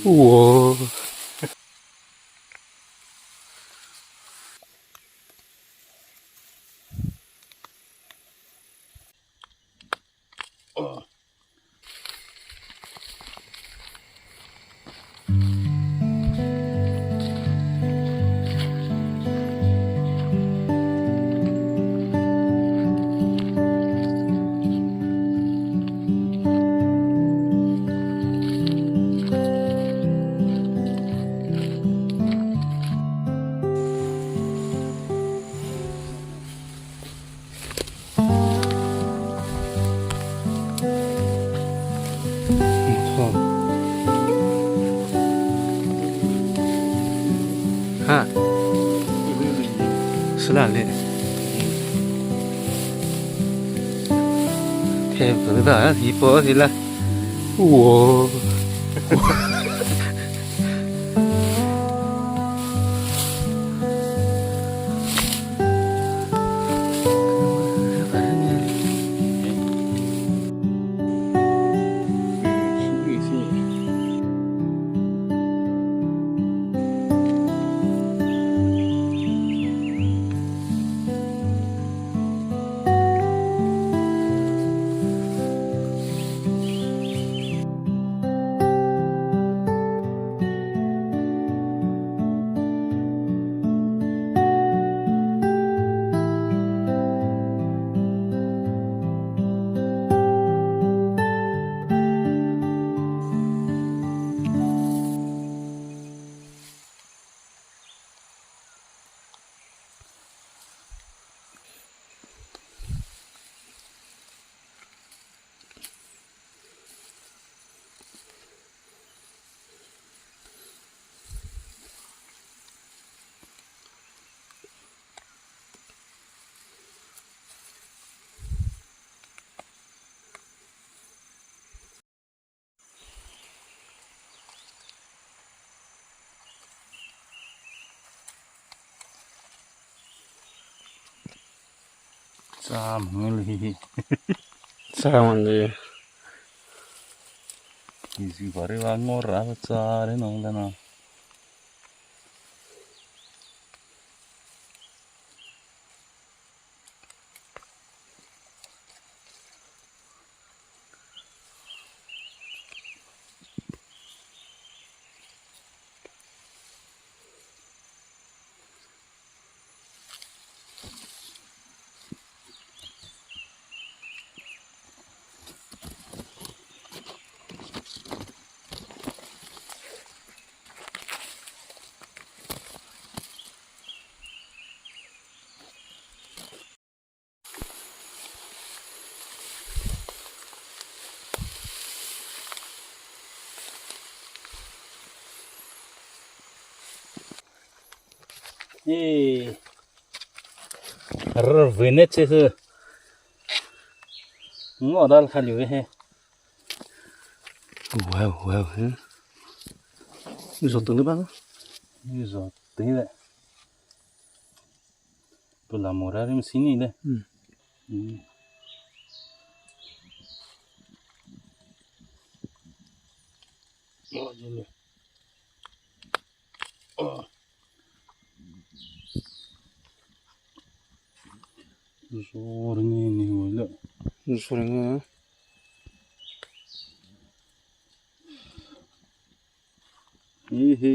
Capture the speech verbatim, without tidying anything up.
Whoa. Ha. Sülale. Them künü da, ipo sila. Whoa. Tsa mangli. Tsa mangli. Isi bari wa ngora tsa re nong dana. Ee, rüvü ne chehü. Ngo dal khali ve he. Wow, wow, he. Zotüli ba. Zotüli. Pula mora rim sini de. Hmm. Hmm. Oh, jini. Oh. Zor ni ni wala. Zor ni. Hihi.